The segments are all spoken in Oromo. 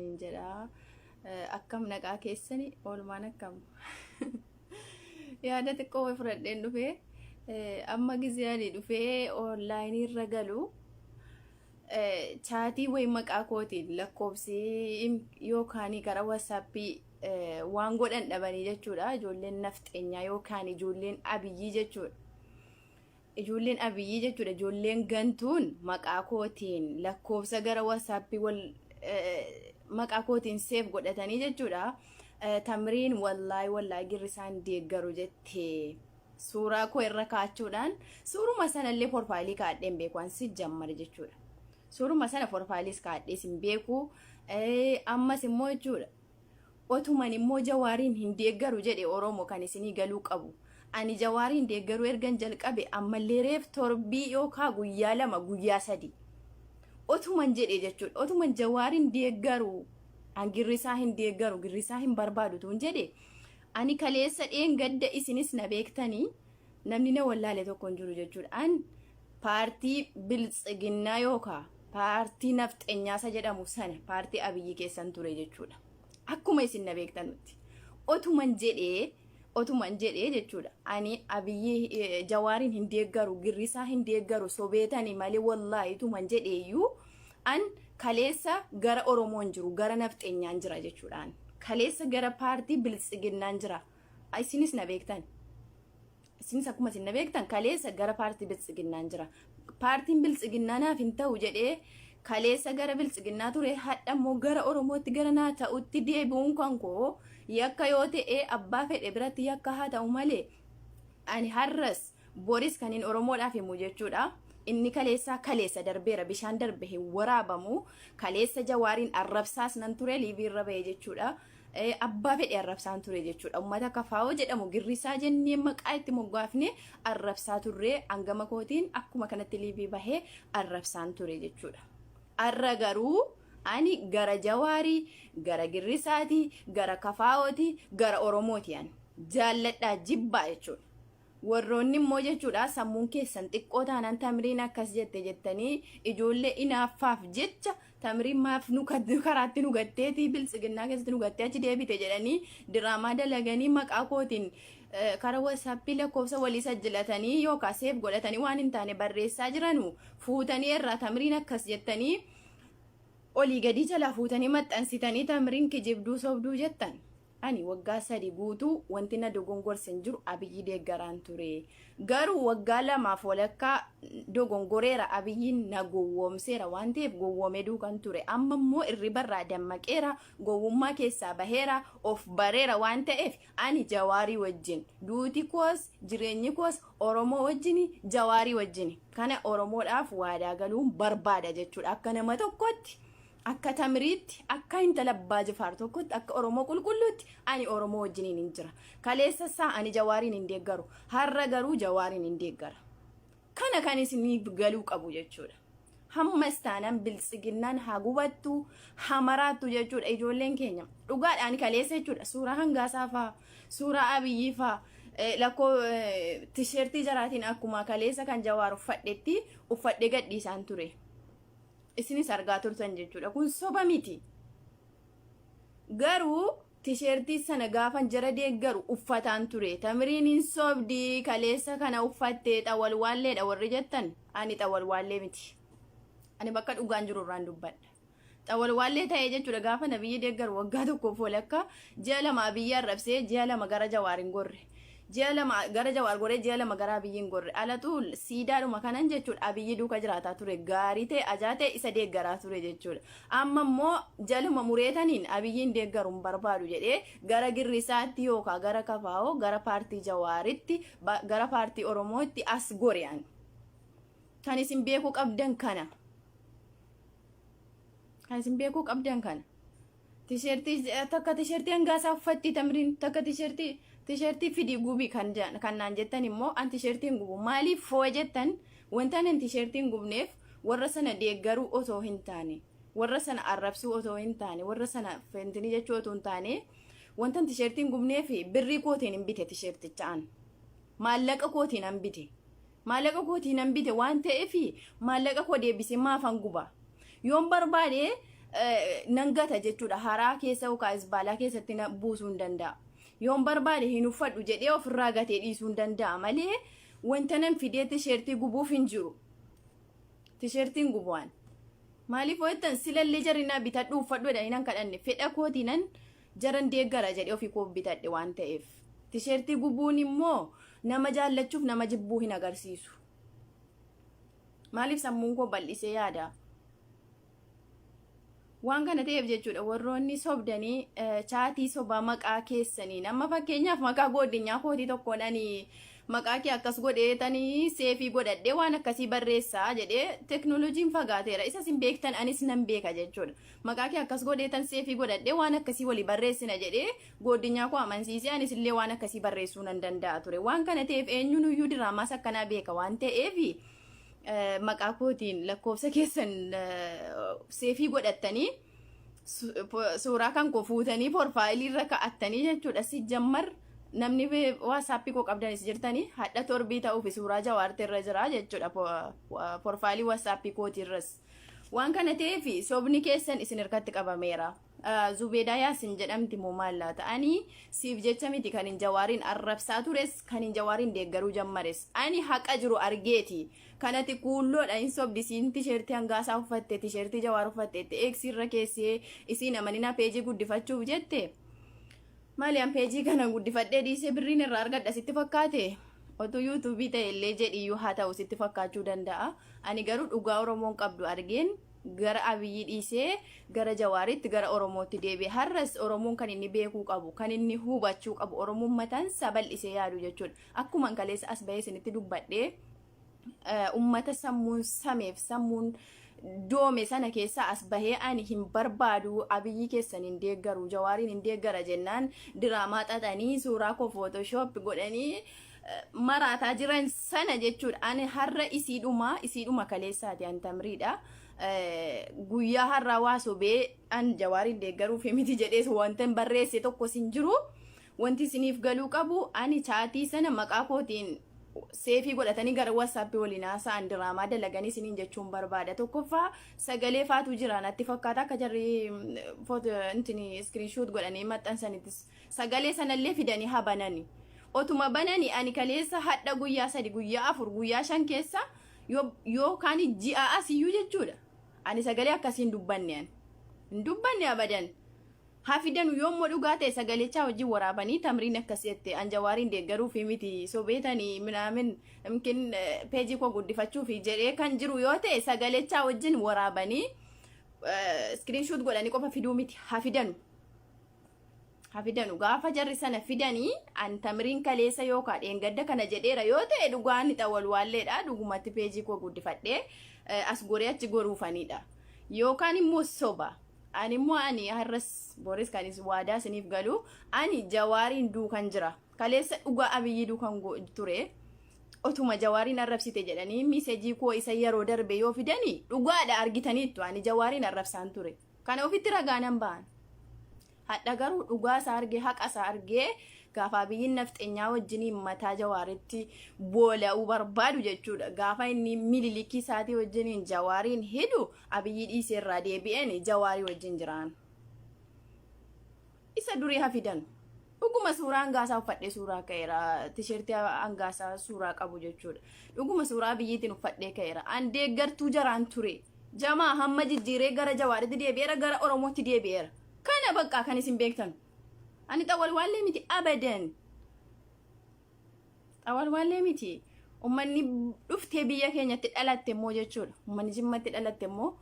Isiniin jedha. Akkam naqaa keessani oolmaan akkam. Yaada xiqqoo wayii fudhadheen dhufee amma gizee ani dhufee onlaayinii irra galu chaatii wayii maqaa kootiin lakkoofsi yookaan karaa watsaappii waan godhan dhabanii jechuudha. Ijoolleen nafxeenyaa yookaan ijoolleen abiyyii jechuudha. Ijoolleen abiyyii jechuudha. Ijoolleen gantuun maqaa kootiin lakkoofsa gara watsaappii wal maqaa kootiin seef godhatanii jechuudha. Tamriin wallaahi wallaahi girrisaan deeggaru jettee suuraa koo irra kaa'achuudhaan suuruma sanallee porfaayilii kaa'adheen beeku an si jammare jechuudha. Suuruma sana porfaayilis kaa'adhees hin beeku. Ammas immoo jechuudha. Otuman immoo Jawaariin hin deeggaru jedhe Oromo kan isinii galuu qabu. Ani Jawaariin deeggaruu ergan jalqabe ammallee reef torbii yookaa guyyaa 2 guyyaa 3. Otuman jedhe jechuudha. Otuman Jawaariin deeggaru an girrisaa hin deeggaru girrisaa hin barbaadu tuun jedhe ani kaleessa dheengadda isinis na beektanii namni na wallaale tokko hin jiru jechuudha. An paartii biltsiginnaa yookaa paartii nafxenyaasa jedhamu sana paartii Abiyyi keessan ture jechuudha. Akkuma isin na beektanutti. Otuman jedhee otuman jedhee jechuudha. Ani Abiyyi Jawaariin hin deeggaru girrisaa hin deeggaru sobeetani malee wallaahi tuman jedheeyyuu an kaleessa gara Oromoon jiru gara nafxenyaan jira jechuudhaan. Kaleessa gara paartii biltsiginnaan jira. Isinis na beektan. Isinis akkuma isin na beektan kaleessa gara paartii biltsiginnaan jira. Paartiin biltsiginnaa naaf hin ta'u jedhee kaleessa gara biltsiginnaa ture hadha immoo gara Oromootti gara naa ta'utti deebi'uun kan koo yakka yoo ta'e abbaa fedhe biratti yakka haa ta'u malee ani har'as boris kan hin Oromoodhaaf himu jechuudha. Inni kaleessaa kaleessa darbeera bishaan darbe hin waraabamu kaleessa Jawaariin arrabsaas nan ture liivii irra ba'e jechuudha. Abbaa fedhe arrabsaan ture jechuudha. Uummata kafaa'oo jedhamu girrisaa jennee maqaa itti moggaafne arrabsaa turre hangama kootiin akkuma kanatti liivii bahee arrabsaan ture jechuudha. Arra garuu ani gara Jawaarii, gara girrisaati, gara kafaa'ooti, gara Oromooti ani. Jaalladhaa jibbaa jechuudha. Warroonni immoo jechuudha sammuun keessan xiqqoo taanaan Tamriin akkas jette jettanii ijoollee inaaffaaf jecha Tamriin maaf nu karaatti nu gatteeti biltsiginnaa keessatti nu gattee achi deebite jedhanii diraamaa dalaganii maqaa kootiin karaa watsaappii lakkoofsa walii sajjilatanii yookaan seef godhatanii waan hin taane barreessaa jiranu fuutanii irraa Tamriin akkas jettanii olii gadii jalaa fuutanii maxxansitanii Tamriin kijibduu sobduu jettan. Ani waggaa sadi guutuu wanti na dogongorse hin jiru Abiyyi deeggaraan ture. Garuu waggaa lamaaf walakkaa dogongoreera Abiyyiin na gowwoomseera waan ta'eef gowwoomee duukan ture. Amma immoo irribarraa dammaqeera gowwummaa keessaa baheera of bareera waan ta'eef ani Jawaarii wajjin duuti koos jireenyi koos Oromoo wajjini Jawaarii wajjini. Kana Oromoodhaaf waadaa galuun barbaada jechuudha akka nama tokkotti. Akka Tamiriitti, akka intala Abbaa Jifaar tokkotti, akka Oromoo qulqulluutti ani Oromoo wajjiniin hin jira. Kaleessa isaa ani Jawaariin hin deeggaru. Har'a garuu Jawaariin hin deeggara. Kana kan isiniif galuu qabu jechuudha. Hammas taanaan biltsiginnaan haa gubattu, haa maraattu jechuudha ijoolleen keenya. Dhugaadhaan kaleessa jechuudha. Suuraa Hangaasaa faa, suuraa Abiyyii faa, lakkoo tisheertii jaraatiin akkuma kaleessa kan Jawaar uffadhetti uffadhee gadhiisaan ture. Isinis argaa turtan jechuudha. Kun soba miti. Garuu tisheertii sana gaafan jara deeggaru uffataan ture. Tamiriin hin sobdi kaleessa kana uffattee xawalwaalleedha warri jettan ani xawalwaallee miti. Ani bakka dhugaan jiru irraan dubbadha. Xawalwaallee ta'ee jechuudha gaafa nabiyyi deeggaru waggaa tokkoof walakkaa ji'a 2 Abiyyi arrabsee ji'a 2 gara Jawaar hin gorre. Ji'a 2 gara Jawaar goree ji'a 2 gara Abiyyi hin gorre. Alaxuul siidaadhuma kanan jechuudha Abiyyi duuka jiraataa ture. Gaarii ta'e ajaa ta'e isa deeggaraa ture jechuudha. Amma immoo jaluma mureetaniin Abiyyiin deeggaru hin barbaadu jedhee gara Girrisaatti yookaa gara Kafaa'oo gara paartii Jawaaritti gara paartii Oromootti as gore ani. Kan isin beekuu qabdan kana. Kan isin beekuu qabdan kana. Tisheertii takka tisheertii hangaasaa uffatti Tamriin takka tisheertii tisheertii fidii gubi kan kan naan jettan immoo an tisheertii hin gubu maaliif foo jettan wanta an tisheertii hin gubneef warra sana deeggaruu otoo hin taane warra sana arrabsuu otoo hin taane warra sana fentinii jechuu otoo hin taane wanta an tisheertii hin gubneef birrii kootiin hin bite tisheerticha an maallaqa kootiin an bite maallaqa kootiin an bite waan ta'eef maallaqa koo deebisee maafan guba yoon barbaade Nan gata jechuudha. Haraa keessa yookaan isbaalaa keessatti na buusuu hin danda'a. Yoon barbaade hin uffadhu jedhee ofirraa gatee dhiisuu hin danda'a malee wanta nan fidee tisheertii gubuuf hin jiru. Tisheertiin gubu'an. Maaliif jettan, silallee jarri naa bitadhu uffadhu jedhanii nan kadhanne, fedha kootii nan jaran deeggara jedhee ofii koo bitadhe waan ta'eef. Tisheertii gubuun immoo nama jaallachuuf nama jibbuu hin agarsiisu. Maaliif, sammuun koo bal'isee yaada. Waan kana ta'eef jechuudha, warroonni sobdanii chaatii sobaa maqaa keessanii, amma fakkeenyaaf maqaa goodinyaa kootii tokkoon ani maqaa kee akkas godheetanii save godhadhee waan akkasii barreessaa jedhee, teknooloojiin fagaateera, isas hin beektan, anis nan beeka jechuudha. Maqaa kee akkas godheetan save godhadhee waan akkasii walii barreessina jedhee goodinyaa koo amansiisee anis illee waan akkasii barreessuu nan danda'a ture. Waan kana ta'eef eenyuun iyyuu diraamaas akkanaa beeka waan ta'eef, maqaa kootiin lakkoofsa keessan save godhattanii suuraa kan koo fuutanii profile irra ka'attanii jechuudha. Si jammar namni WhatsAppii koo qabdanis jirtanii, hadha torbii ta'uuf suuraa Jawaarti irra jira jechuudha profile WhatsAppii kootiirras. Waan kana ta'eef sobni keessan isin hirkatti qabameera. Zubeedaa Yaasin jedhamti moo maal laata? Ani siif jecha miti kan hin Jawaariin arrabsaa tures, kan hin Jawaariin deeggaruu jammares. Ani haqa jiru argeeti. Kanati kuulloodha, hin sobdi isiin, tisheertii hangaasaa uffatte, tisheertii Jawaar uffatte, eegsirra keessee isiin amanina peejii guddifachuuf jette. Maali, an peejii kana guddifadhee dhiisee birriin irraa argadha sitti fakkaate? Otuu YouTubeii ta'e illee jedhiyyuu haa ta'u sitti fakkaachuu danda'a. Ani garuu dhugaa Oromoon qabdu argeen gara Abiyyi dhiisee gara Jawaaritti, gara Oromootti deebi'e. Har'as Oromoon kan inni beekuu qabu, kan inni hubachuu qabu, Oromoon mataan isaa bal'isee yaadu jechuudha. Akkuma kaleessa as bahee isinitti dubbadhee, ummata sammuun sameef sammuun doome sana keessaa as bahee ani hin barbaadu, Abiyyi keessan hin deeggaru, Jawaariin hin deeggara jennaan, diraamaa xaxanii suuraa koo Photoshop godhanii maraataa jiran sana jechuudha. Ani har'a isiidhuma kaleessaati, an Tamriidha. Guyyaa har'aa waa sobee an Jawaariin deeggaruuf miti jedhees wanta hin barreesse tokkos hin jiru. Wanti isiniif galuu qabu, ani chaatii sana maqaa kootiin save godhatanii gara WhatsAppii waliin haasa'an diraamaa dalaganii isiniin jechuun barbaada. Tokkoffaa sagalee faatu jira natti fakkaata, akka jarri foto intini screenshot godhanii maxxansanittis sagalee sanallee fidanii habanani. Otuma banani, ani kaleessa hadha guyyaa 3, guyyaa 4, guyyaa 5 keessa yookaan ji'a asiyyuu jechuudha. Ani sagalee akkasii hin dubbanne, ani. Hin dubbanne abadan. Hafidanu, yoommoo dhugaa ta'e sagalechaa wajjin waraabanii Tamriin akkas jette, an Jawaariin deeggaruuf miti sobeetanii minaamin yookiin peejii koo guddifachuuf jedhee kan jiru yoo ta'e, sagalechaa wajjin waraabanii screenshot godhanii qofa fiduu miti, hafidanu. Hafidanu, gaafa jarri sana fidanii an Tamriin kaleessa yookaan dheengadda kana jedheera yoo ta'e, dhugaan ni xawalwaalleedha, dhugumatti peejii koo guddifadhee as goree achi goruufanidha. Yookaan immoo soba. Ani immoo ani har'as boris kanis waadaa isiniif galu, ani Jawaariin duukan jira. Kaleessa dhugaa Abiyyii duukan ture. Otuma Jawaariin arrabsite jedhanii message koo isa yeroo darbe yoo fidanii, dhugaadha, argitaniittu, ani Jawaariin arrabsaan ture. Kana ofitti ragaa nan ba'an. Hadha garuu dhugaa isaa argee, haqa isaa argee, gaafa Abiyyiin nafxenyaa wajjiniin mataa Jawaaritti boola'uu barbaadu jechuudha. Gaafa inni Mililikii isaatii wajjiniin Jawaariin hidhu, Abiyyii dhiisee irraa deebi'een Jawaarii wajjin jiraan. Isa durii hafidan. Dhuguma suuraa hangaasaa uffadhee suuraa ka'eera. Tisheertii hangaasaa suuraa qabu jechuudha. Dhuguma suuraa Abiyyiitiin uffadhee ka'eera. An deeggartuu jaraan ture. Jamaa hamma jijjiiree gara Jawaaritti deebi'eera, gara Oromootti deebi'eera. Kana bakka kan isin beektan. Ani xawalwaallee miti abadan. Xawalwaallee miti. Uummanni dhuftee biyya keenyatti dhalatte immoo jechuudha. Uummanni Jimmatti dhalatte immoo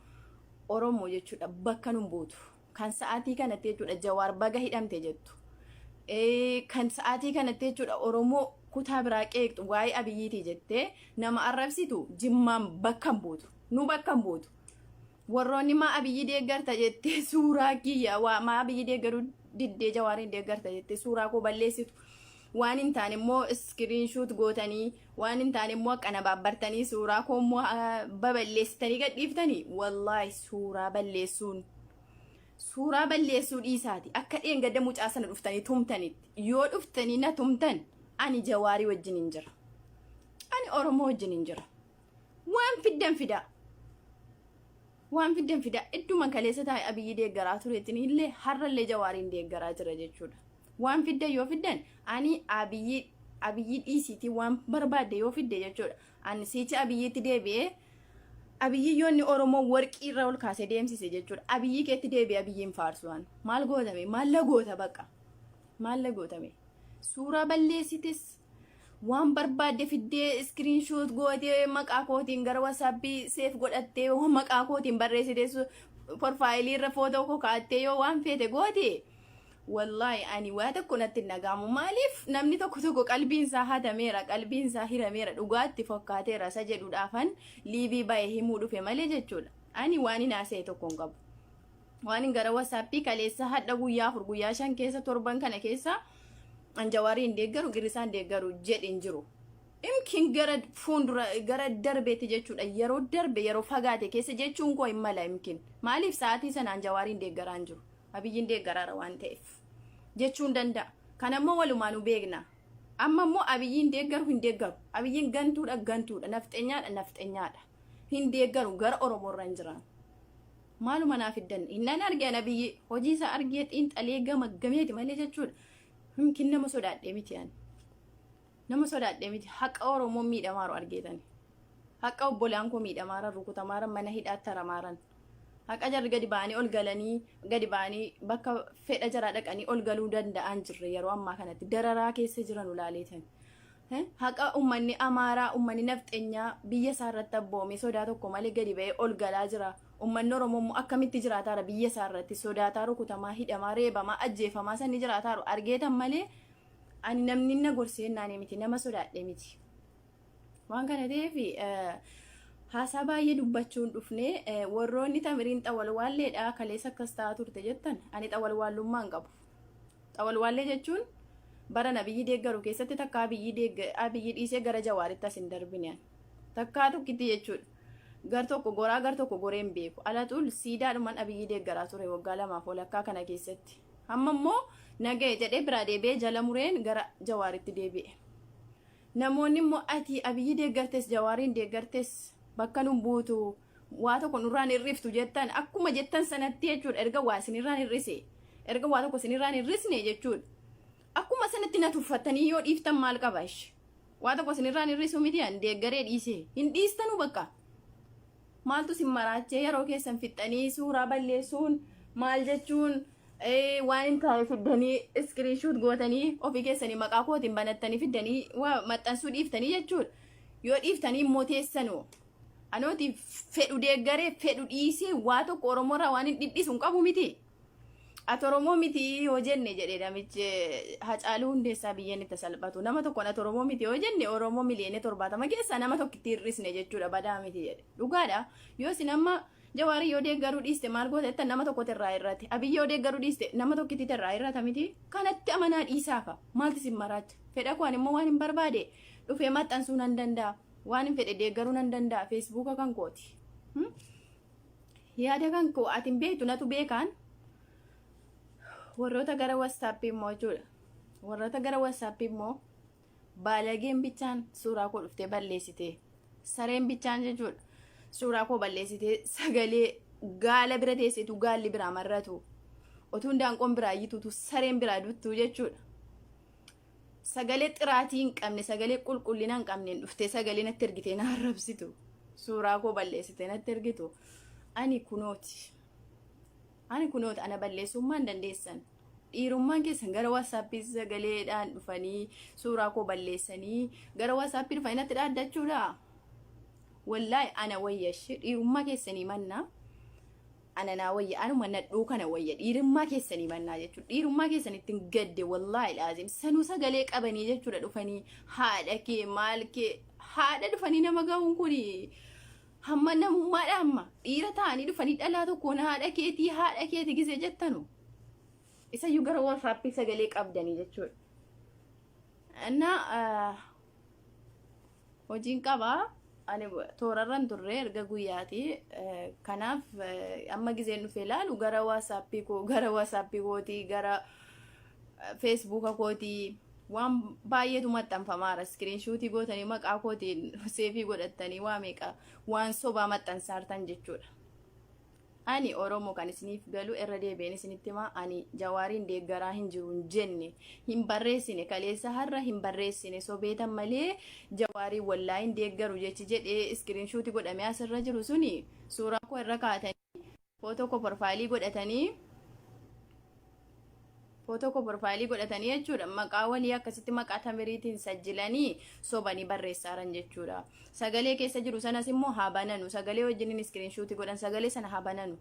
Oromoo jechuudha. Bakka nun buutu. Kan sa'aatii kanatti jechuudha Jawaar baga hidhamte jettu. Kan sa'aatii kanatti jechuudha Oromoo kutaa biraa qeeqxu, waa'ee Abiyyiitii jettee nama arrabsitu, Jimmaan bakka hin buutu. Nu bakka hin buutu. Warroonni maa Abiyyi deeggarta jettee suuraa kiyya, waa maa Abiyyi deeggaruu diddee Jawaariin deeggarta jettee suuraa koo balleessitu. Waan hin taane immoo screenshot gootanii, waan hin taane immoo akkana baabbartanii suuraa koo immoo baballeessitanii gadhiiftanii, wallaahi suuraa balleessuun suuraa balleessuu dhiisaati, akka dheengadda mucaa sana dhuftanii tumtanitti yoo dhuftanii na tumtan, ani Jawaarii wajjin hin jira. Ani Oromoo wajjin hin jira. Waan fiddan fidaa. Waan fiddan fidaa, idduma kaleessa taa'e Abiyyi deeggaraa tureettiin illee har'allee Jawaariin deeggaraa jira jechuudha. Waan fiddan yoo fiddan, ani Abiyyi dhiisiitii waan barbaadde yoo fidde jechuudha. Ani siichi Abiyyiitti deebi'ee, Abiyyi yoo inni Oromoo warqii irra ol kaasee deemsise jechuudha. Abiyyi keetti deebi'ee Abiyyiin faarsu waan. Maal gootame? Maal la goota baqa? Maal la gootame? Suuraa balleessitis, waan barbaadde fiddee screenshot gootee, maqaa kootiin gara WhatsAppii save godhattee, maqaa kootiin barreessitee, profileii irra footoo koo kaa'attee, yoo waan feete goote, wallaahi ani waa tokko natti hin dhaga'amu. Maaliif? Namni tokko tokko qalbiin isaa hatameera, qalbiin isaa hirameera, dhugaatti fokkaateera isa jedhuudhaafan liveii ba'e himuu dhufe malee jechuudha. Ani waan hin haasa'e tokko hin qabu. Waan hin gara WhatsAppii kaleessa hadha guyyaa 4, guyyaa 5 keessa, torban kana keessa an Jawaarii hin deeggaru, Girrisaa hin deeggaru jedhe hin jiru. Imkin gara fuuldura gara darbeetti jechuudha. Yeroo darbe, yeroo fagaate keessa jechuun koo hin mala imkin. Maaliif? Sa'aatii sanaan Jawaarii hin deeggaraa hin jiru. Abiyyiin deeggaraara waan ta'eef jechuun danda'a. Kan ammoo walumaanuu beekna. Amma immoo Abiyyiin deeggaru hin deeggaru. Abiyyiin gantuudha, gantuudha. Nafxenyaadha, nafxenyaadha. Hin deeggaru, gara Oromoorra hin jiran. Maaluma naa fiddan? Hinnan argee Abiyyi hojii isaa argee xiinxalee gamaggameeti malee jechuudha. Himkin nama sodaadhee miti ani. Nama sodaadhee miti, haqa Oromoo miidhamaaru argeetani. Haqa obbolaan koo miidhamaaran, rukutamaaran, mana hidhaatti haramaaran. Haqa jarri gadi ba'anii ol galanii, gadi ba'anii bakka fedha jaraa dhaqanii ol galuu danda'an jirre, yeroo ammaa kanatti dararaa keessa jiran ulaaleetan. Haqa uummanni Amaaraa, uummanni nafxenyaa biyya isaa irratti abboomee sodaa tokko malee gadi ba'ee ol galaa jira. Uummanni Oromoo immoo akkamitti jiraataara biyya isaa irratti sodaataa, rukutamaa, hidhamaa, reebamaa, ajjeefamaa sanni jiraataaru argeetan malee, ani namni na gorsee naanii miti, nama sodaadhe miti. Waan kana ta'eef haasaa baay'ee dubbachuun dhufne. Warroonni Tamiriin xawalwaalleedha, kaleessa akkas ta'aa turte jettan, ani xawalwaallummaa hin qabu. Xawalwaallee jechuun bara Abiyyi deeggaru keessatti takka Abiyyi dhiisee gara Jawaaritti as hin darbine. Takkaa tokkitti jechuudha. Gar tokko goraa, gar tokko goree hin beeku. Alaxuul siidaadhumaan Abiyyi deeggaraa ture waggaa 2f walakkaa kana keessatti. Hamma immoo naga'e jedhee biraa deebi'ee jala mureen gara Jawaaritti deebi'e. Namoonni immoo ati Abiyyi deeggartes Jawaariin deeggartes bakka nun buutu, waa tokko nurraan hir'iftu jettan, akkuma jettan sanatti jechuudha. Erga waa isinirraan hir'ise, erga waa tokko isinirraan hir'isne jechuudha, akkuma sanatti na tuffattanii yoo dhiiftan maal qaba ishee? Waa tokko isinirraan hir'isu miti, an deeggaree dhiise hin dhiistanuu bakka. Maaltu isin maraachee? Yeroo keessan fixxanii suuraa balleessuun maal jechuun, waan hin taane fiddanii screenshot gootanii ofii keessanii maqaa kootiin banattanii fiddanii waa maxxansuu dhiiftanii jechuudha. Yoo dhiiftanii immoo teessanuu, anooti fedhu deeggaree fedhu dhiisee waa tokko Oromoorraa waan hin dhidhisu hin qabu miti. Ati Oromoo miti yoo jenne jedhe namichi Hacaaluu Hundeessaa, biyyeen itti salphatu. Nama tokkoon ati Oromoo miti yoo jenne, Oromoo miliyoona 70 keessaa nama tokkitti hir'isne jechuudha, badaa miti jedhe. Dhugaadha. Yoo isin amma Jawaarii yoo deeggaruu dhiiste maal goota jettan, nama tokkotu irraa hir'ate. Abiyyi yoo deeggaruu dhiiste nama tokkitti irraa hir'ata miti. Kanatti amanaa dhiisaafa. Maaltu isin maraacha? Fedha koo immoo waan hin barbaade dhufee maxxansuu nan danda'a. Waan hin fedhe deeggaruu nan danda'a. Feesbuuka kan kooti. Yaada kan koo ati hin beektu, natu beekaan. Warroota gara WhatsAppii immoo jechuudha. Warroota gara WhatsAppii immoo baalageen bichaan suuraa koo dhuftee balleessite. Sareen bichaan jechuudha. Suuraa koo balleessitee, sagalee gaala bira teesseetu gaalli biraa marratu. Otuun daanqoon biraa iyyituutu sareen biraa duttuu jechuudha. Sagalee xiraatii hin qabne, sagalee qulqullina hin qabneen dhuftee sagalee natti ergitee na arrabsitu. Suuraa koo balleessitee natti ergitu. Ani kunooti. Ani kunooti, ana balleessummaa hin dandeessan. Dhiirummaan keessan gara WhatsAppii sagaleedhaan dhufanii suuraa koo balleessanii gara WhatsAppii dhufanii natti dhaaddachuudha. Wallaahi ana wayya ishee, dhiirummaa keessanii mannaa. Ana naa wayya, anuma nadhuu kana wayya dhiirummaa keessanii mannaa jechuudha. Dhiirummaa keessan ittiin gadde, wallaahi laazim, sanuu sagalee qabanii jechuudha dhufanii haadha kee maal kee haadha dhufanii nama ga'uun kuni hamma namummaadha. Amma dhiira ta'anii dhufanii dhalaa tokkoon haadha keetii, haadha keetii gisee jettanu, isayyuu gara WhatsAppii sagalee qabdanii jechuudha. Innaa hojiin qabaa, ani toorarran turre erga guyyaati. Kanaaf amma gizeen dhufee ilaalu gara WhatsAppii koo, gara WhatsAppii kootii, gara Feesbuuka kootii waan baay'eetu maxxanfamaara. Screenshotii gootanii maqaa kootiin saveii godhattanii waa meeqa waan sobaa maxxansaartan jechuudha. Ani Oromoo kan isiniif galu irra deebi'een isinitti himaa, ani Jawaariin deeggaraa hin jiru hin jenne, hin barreessine, kaleessa har'a hin barreessine. Sobeetan malee Jawaariin wallaahi hin deeggaru jechi jedhee screenshot godhamee asirra jiru suni suuraa koo irra kaa'atanii footoo koo profile godhatanii, footoo koo profile godhatanii jechuudha. Maqaa walii akkasitti maqaa tamiriitiin sajjilanii sobanii barreessaaran jechuudha. Sagalee keessa jiru sanas immoo haa bananu. Sagalee wajjiniin screenshot godhan, sagalee sana haa bananu.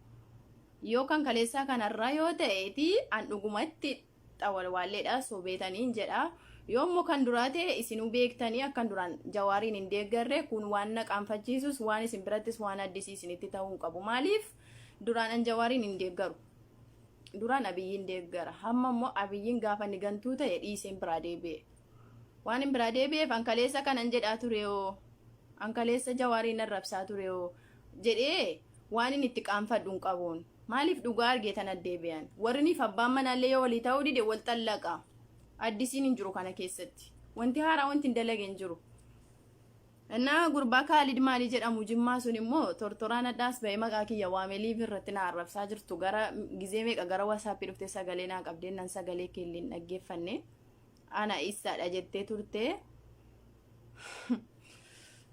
Yoo kan kaleessaa kanarraa yoo ta'eeti, an dhugumatti xawalwaalleedha, sobeetaniin jedha. Yoo immoo kan duraa ta'e, isinuu beektanii akkan duraan Jawaariin hin deeggarre. Kun waan na qaanfachiisus, waan isin birattis waan addisii isinitti ta'uu hin qabu. Maaliif duraan an Jawaariin hin deeggaru? Duraan Abiyyiin deeggara. Hamma immoo Abiyyiin gaafa inni gantuu ta'e dhiiseen biraa deebi'e. Waan hin biraa deebi'eef, an kaleessa kanan jedhaa ture hoo, an kaleessa Jawaariin arrabsaa ture hoo jedhee waan inni itti qaanfadhu hin qabuun. Maaliif dhugaa argee tana deebi'an? Warriniif abbaan manaallee yoo walii ta'uu dide wal xallaqa. Addisiin hin jiru kana keessatti. Wanti haaraa wanti hin dalage hin jiru. Innaa gurbaa Kaalid maalii jedhamu Jimmaa sun immoo tortoraan addaas ba'ee maqaa kiyya waamee live irratti na arrabsaa jirtu. Gara gizee meeqa gara WhatsAppii dhuftee sagalee naa qabdee nan sagalee keellee hin dhaggeeffanne. Ana issaadha jettee turte.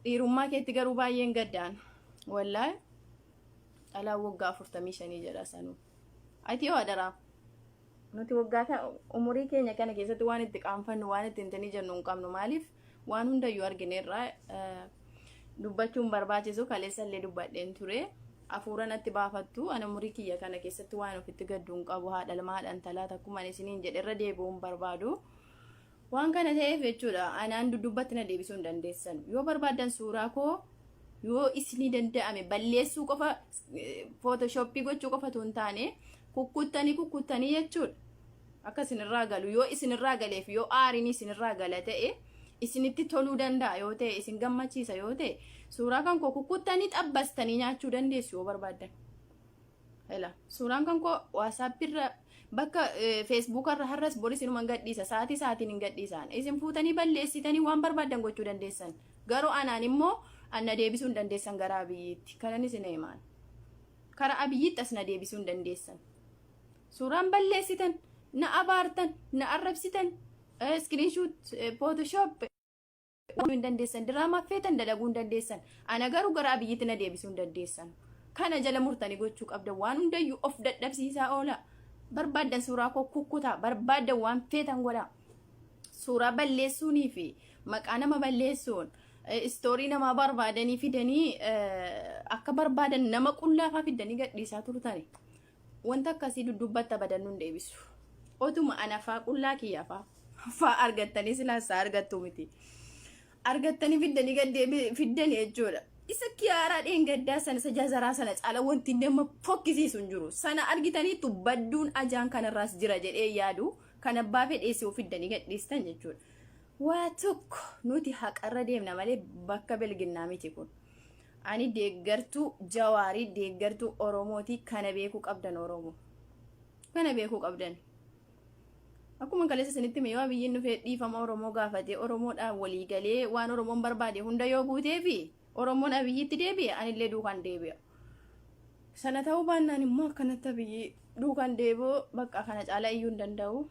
Dhiirummaa keetti garuu baay'een gaddaan. Wallaahi dhalaa waggaa 45 jedha sanuu. Ati yoo adaraa. Nuti waggaa umurii keenya kana keessatti waan itti qaanfannu, waan itti hin jennu hin qabnu. Maaliif waan hundayyuu argineerra, dubbachuun barbaachisu. Kaleessa illee dubbadheen ture. Hafuura natti baafattu. Ani umurii kiyya kana keessatti waan ofitti gaddu hin qabu. Haadha ilmaa, haadha intalaa takkuma ani isiniin jedhe irra deebi'uu hin barbaadu. Waan kana ta'eef jechuudha, anaan duddubbatti na deebisuu hin dandeessan. Yoo barbaaddan suuraa koo yoo isinii danda'ame balleessuu qofa, Photoshop gochuu qofatu hin taane, kukkuttanii kukkuttanii jechuudha. Akka isinirraa galu yoo isinirraa galeef, yoo aariin isinirraa gala ta'e, isinitti toluu danda'a yoo ta'e, isin gammachiisa yoo ta'e, suuraa kan koo kukkuttanii xabbastanii nyaachuu dandeessu yoo barbaaddan. Ela suuraan kan koo WhatsAppirra bakka Facebookarra har'as boris inuma hin gadhiisa, sa'aatii sa'aatiin hin gadhiisaan. Isin fuutanii balleessitanii waan barbaaddan gochuu dandeessan. Garuu anaan immoo anna deebisuu hin dandeessan gara Abiyyiitti. Kanan isin himaan. Kara Abiyyiitti as na deebisuu hin dandeessan. Suuraan balleessitan, na abaartan, na arrabsitan, screenshot, Photoshop hin dandeessan, diraamaa feetan dalaguu hin dandeessan. Ana garuu gara Abiyyiitti na deebisuu hin dandeessan. Kana jala murtanii gochuu qabda. Waan hundayyuu of dadhabsiisaa oola. Barbaaddan suuraa koo kukkutaa, barbaaddan waan feetan godhaa. Suuraa balleessuunii fi maqaa nama balleessuun, story namaa barbaadanii fidanii, akka barbaadan nama qullaafaa fidanii gadhiisaa turtani. Wanta akkasii duddubbatti abadan nun deebisu. Otuma ana faa qullaa kiyya faa faa argattanii silaasaa argattu miti. Argattanii fiddanii gaddee fiddanii jechuudha. Isa kiyaaraa dheengaddaa sana, isa jazaraa sana caala wanti nama fokkisiisu hin jiru. Sana argitaniitu badduun ajaan kanarraas jira jedhee yaadu, kan abbaa fedheessi fiddanii gadhiistan jechuudha. Waa tokko nuti haqarra deemna malee bakka bilginnaa miti kun. Ani deeggartuu Jawaarii, deeggartuu Oromooti, kana beekuu qabdan Oromoo. Kana beekuu qabdan. Akkuma kaleessa isinitti hime, yoo Abiyyiin dhufee dhiifama Oromoo gaafatee, Oromoodhaan walii galee, waan Oromoon barbaade hunda yoo guutee fi Oromoon Abiyyiitti deebi'e, anillee duukaan deebi'a. Sana ta'uu baannaan immoo akkanatti Abiyyi duukaan deebi'u bakka kana caalaa iyyuu hin danda'u.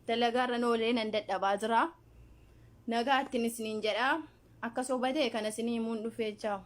Dalagaarra noolee nan dadhabaa jira. Nagaa ittiin isiniin jedha. Akka soba ta'e kana isinii himuun dhufee jira.